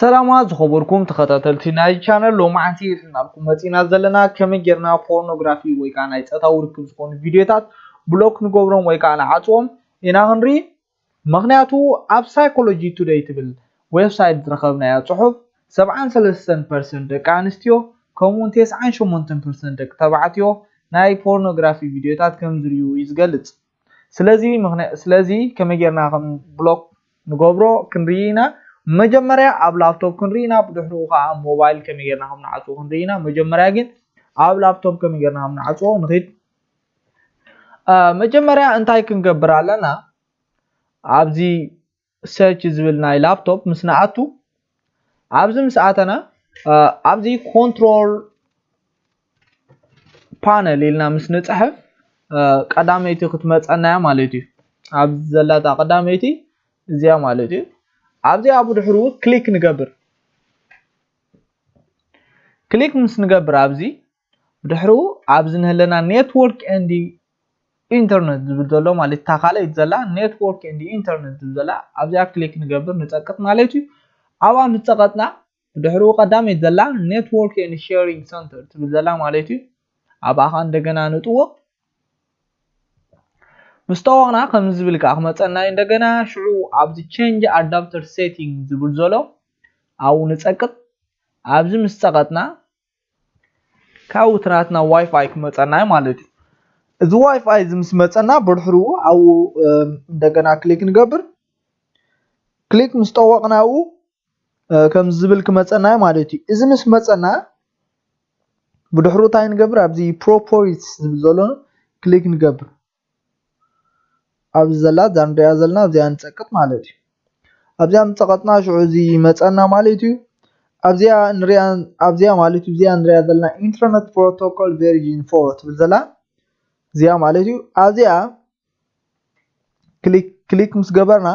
ሰላማ ዝኸበርኩም ተኸታተልቲ ናይ ቻነል፣ ሎማዓንቲ ሒዝናልኩም መፂና ዘለና ከመይ ጌርና ፖርኖግራፊ ወይ ከዓ ናይ ፆታዊ ርክብ ዝኾኑ ቪድዮታት ብሎክ ንገብሮም ወይ ከዓ ንዓፅዎም ኢና ክንርኢ። ምኽንያቱ ኣብ ሳይኮሎጂ ቱደይ ትብል ዌብሳይት ዝረኸብናዮ ፅሑፍ ሰብዓን ሰለስተን ፐርሰንት ደቂ ኣንስትዮ ከምኡውን ተስዓን ሸሞንተን ፐርሰንት ደቂ ተባዕትዮ ናይ ፖርኖግራፊ ቪድዮታት ከም ዝርእዩ እዩ ዝገልፅ። ስለዚ ምኽንያ- ስለዚ ከመይ ጌርና ከም ብሎክ ንገብሮ ክንርኢ ኢና። መጀመርያ ኣብ ላፕቶፕ ክንርኢ ኢና፣ ብድሕሪኡ ከዓ ኣብ ሞባይል ከመይ ጌርና ከም ንዓፅዎ ክንርኢ ኢና። መጀመርያ ግን ኣብ ላፕቶፕ ከመይ ጌርና ከም ንዓፅዎ ንኺድ። መጀመርያ እንታይ ክንገብር ኣለና? ኣብዚ ሰርች ዝብል ናይ ላፕቶፕ ምስ ንኣቱ፣ ኣብዚ ምስ ኣተና ኣብዚ ኮንትሮል ፓነል ኢልና ምስ ንፅሕፍ ቀዳመይቲ ክትመፀና እያ ማለት እዩ። ኣብዚ ዘላታ ቀዳመይቲ እዚኣ ማለት እዩ። ኣብዚኣ ብድሕሩ ክሊክ ንገብር። ክሊክ ምስ ንገብር ኣብዚ ብድሕሩ ኣብዚ ንህለና ኔትወርክ ኤንድ ኢንተርነት ዝብል ዘሎ ማለት እታ ካልኣይቲ ዘላ ኔትወርክ ኤንድ ኢንተርነት ዝብል ዘላ ኣብዚኣ ክሊክ ንገብር ንፀቅጥ ማለት እዩ። ኣብኣ ምስ ፀቀጥና ብድሕሩ ቀዳመይቲ ዘላ ኔትወርክ ኤንድ ሼሪንግ ሰንተር ትብል ዘላ ማለት እዩ። ኣብኣ ከዓ እንደገና ንጥወቅ። ምስ ጠወቅና ከምዚ ዝብል ከዓ ክመፀና እዩ። እንደገና ሽዑ ኣብዚ ቼንጅ ኣዳፕተር ሴቲንግ ዝብል ዘሎ ኣብኡ ንፀቅጥ። ኣብዚ ምስ ፀቀጥና ካብኡ እቲ ናትና ዋይፋይ ክመፀና እዩ ማለት እዩ። እዚ ዋይፋይ እዚ ምስ መፀና ብድሕሩ ኣብኡ እንደገና ክሊክ ንገብር። ክሊክ ምስ ጠወቅና ኣብኡ ከምዚ ዝብል ክመፀና እዩ ማለት እዩ። እዚ ምስ መፀና ብድሕሩ እንታይ ንገብር? ኣብዚ ፕሮፖርቲስ ዝብል ዘሎ ክሊክ ንገብር። ኣብዚ ዘላ እዛ ንሪኣ ዘለና ኣብዚኣ ንፀቅጥ ማለት እዩ። ኣብዚኣ ምፀቀጥና ሽዑ እዚ ይመፀና ማለት እዩ። ኣብዚኣ ንሪኣ ኣብዚኣ ማለት እዩ። እዚኣ ንሪኣ ዘለና ኢንተርነት ፕሮቶኮል ቨርዥን ፎር ትብል ዘላ እዚኣ ማለት እዩ። ኣብዚኣ ክሊክ ክሊክ ምስ ገበርና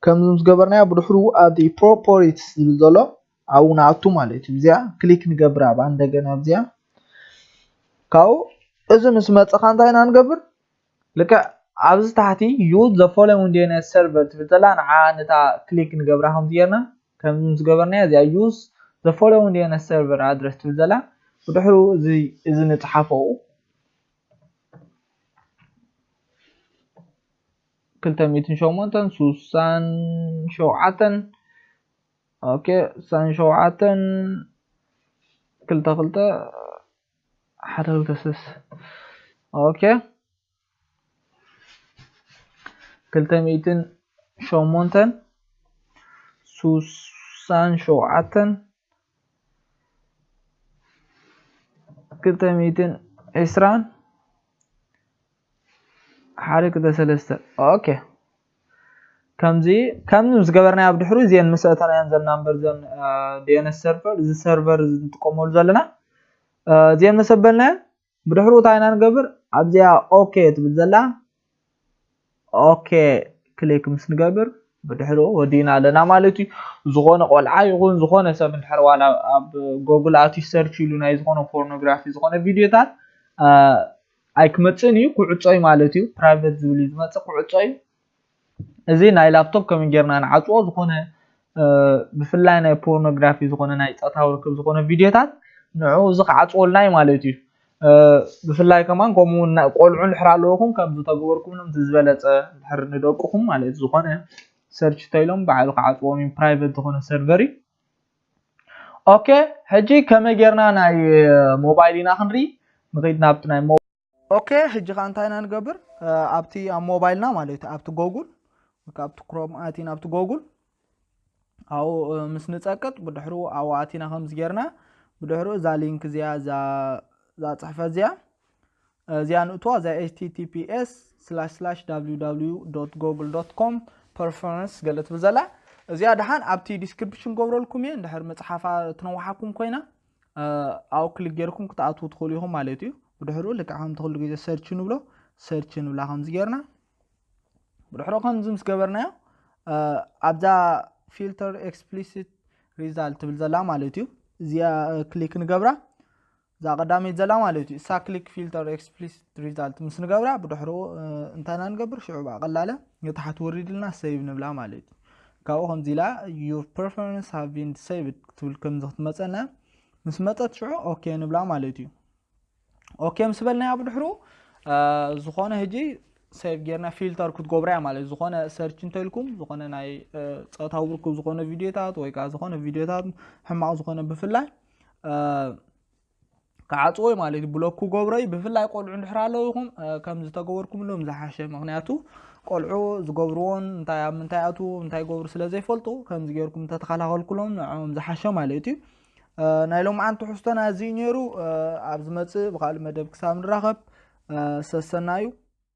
ከምዚ ምስ ገበርናዮ ብድሕሩ ኣብዚ ፕሮፖርቲስ ዝብል ዘሎ ኣብኡ ንኣቱ ማለት እዩ። እዚኣ ክሊክ ንገብር ኣብኣ እንደገና ኣብዚኣ ካብኡ እዚ ምስ መፀኻ እንታይ ኢና ንገብር? ልክዕ ኣብዚ ታሕቲ use the following D N S server ትብል ዘላ ንዓ ነታ ክሊክ ንገብራ ከምዚ ጌርና ከምዚ ምስ ገበርናዮ እዚኣ use the following D N S server address ትብል ዘላ ብድሕሩ እዚ እዚ ንፅሓፈኡ ክልተ ሚእትን ሸሞንተን ስሳን ሸውዓተን ኦኬ ስሳን ሸውዓተን ክልተ ክልተ ሓደ ክልተ ስስ ኦኬ ክልተ ሚእትን ሸሞንተን ስሳን ሸውዓተን ክልተ ሚእትን ዕስራን ሓደ ክልተ ሰለስተ ኦኬ ከምዚ ከምዚ ምስ ገበርናዮ ኣብ ድሕሩ እዚአን ምስ ኣእተናየን ዘና እምበር ዘን D N S server እዚ server እዚ ንጥቀመሉ ዘለና እዚአን ምስ ኣበልናየን ብድሕሩ እንታይ ኢና ንገብር ኣብዚኣ ኦኬ ትብል ዘላ ኦኬ ክሊክ ምስ ንገብር ብድሕሩ ወዲና ኣለና ማለት እዩ። ዝኾነ ቆልዓ ይኹን ዝኾነ ሰብ እንድሕር ዋላ ኣብ ጎግል ኣትዩ ሰርች ኢሉ ናይ ዝኾነ ፖርኖግራፊ ዝኾነ ቪድዮታት ኣይክመፅእን እዩ ክዕፆ እዩ ማለት እዩ። ፕራይቬት ዝብል እዩ ዝመፅእ ክዕፆ እዩ። እዚ ናይ ላፕቶፕ ከመይ ጌርና ንዓፅዎ ዝኾነ ብፍላይ ናይ ፖርኖግራፊ ዝኾነ ናይ ፆታዊ ርክብ ዝኾነ ቪድዮታት ንዑ እዚ ክዓፅወልና እዩ ማለት እዩ። ብፍላይ ከማን ከምኡ ቆልዑ እንድሕር ኣለውኹም ከምዚ ተግበርኩም እቲ ዝበለፀ እንድሕር ንደቅኹም ማለት ዝኾነ ሰርች ተይሎም ባዕሉ ክዓፅዎም እዩ ፕራይቬት ዝኾነ ሰርቨር እዩ። ኦኬ ሕጂ ከመይ ጌርና ናይ ሞባይል ኢና ክንርኢ ንኸይድ ናብቲ ናይ ኦኬ ሕጂ ከዓ እንታይ ኢና ንገብር ኣብቲ ኣብ ሞባይልና ማለት እዩ ኣብቲ ጎጉል ኣብቲ ክሮም ኣቲና ኣብቲ ጎጉል ኣብኡ ምስ ንፀቅጥ ብድሕሩ ኣብኡ ኣቲና ከምዚ ጌርና ብድሕሩ እዛ ሊንክ እዚኣ እዛ እዛ ፅሕፈት እዚኣ እዚኣ ንእትዋ እዛ H T T P S slash slash W W W dot google dot com preference ገለ ትብል ዘላ እዚኣ ደሓን ኣብቲ ዲስክሪፕሽን ገብረልኩም እየ እንድሕር መፅሓፋ ትነውሓኩም ኮይና ኣብኡ ክሊክ ጌርኩም ክትኣትዉ ትኽእሉ ኢኹም ማለት እዩ። ብድሕሩ ልክዕ ከምቲ ኩሉ ግዜ ሰርች ንብሎ ሰርች ንብላ ከምዚ ጌርና ብድሕሩ ከምዚ ምስ ገበርናዮ ኣብዛ ፊልተር ኤክስፕሊሲት ሪዛልት ትብል ዘላ ማለት እዩ። እዚኣ ክሊክ ንገብራ እዛ ቀዳመይቲ ዘላ ማለት እዩ። እሳ ክሊክ ፊልተር ኤክስፕሊሲት ሪዛልት ምስ ንገብራ ብድሕሩ እንታይ ኢና ንገብር ሽዑ ብኣ ቀላለ ንታሕቲ ወሪድልና ሰይቭ ንብላ ማለት እዩ። ካብኡ ከምዚ ኢላ your preference have been saved ክትብል ከምዚ ክትመፀና ምስ መፀት ሽዑ okay ንብላ ማለት እዩ። okay ምስ በልናያ ብድሕሩ ዝኾነ ሕጂ save ጌርና filter ክትገብሩያ ማለት ዝኾነ search እንተልኩም ዝኾነ ናይ ፆታዊ ርክብ ዝኾነ ቪድዮታት ወይ ከዓ ዝኾነ ቪድዮታት ሕማቕ ዝኾነ ብፍላይ ክዓፅዎ ማለት እዩ ብሎክ ክገብሮ እዩ። ብፍላይ ቆልዑ እንድሕር ኣለውኹም ከምዚ ተገበርኩምሎም ዝሓሸ። ምክንያቱ ቆልዑ ዝገብርዎን እንታይ ኣብ ምንታይ ኣቱ እንታይ ይገብሩ ስለ ዘይፈልጡ ከምዚ ገይርኩም እንተተኸላኸልኩሎም ንዕኦም ዝሓሸ ማለት እዩ። ናይ ሎምዓንቲ ትሕዝቶና እዚ እዩ ነይሩ። ኣብ ዝመፅእ ብካልእ መደብ ክሳብ ንራኸብ ሰሰናዩ።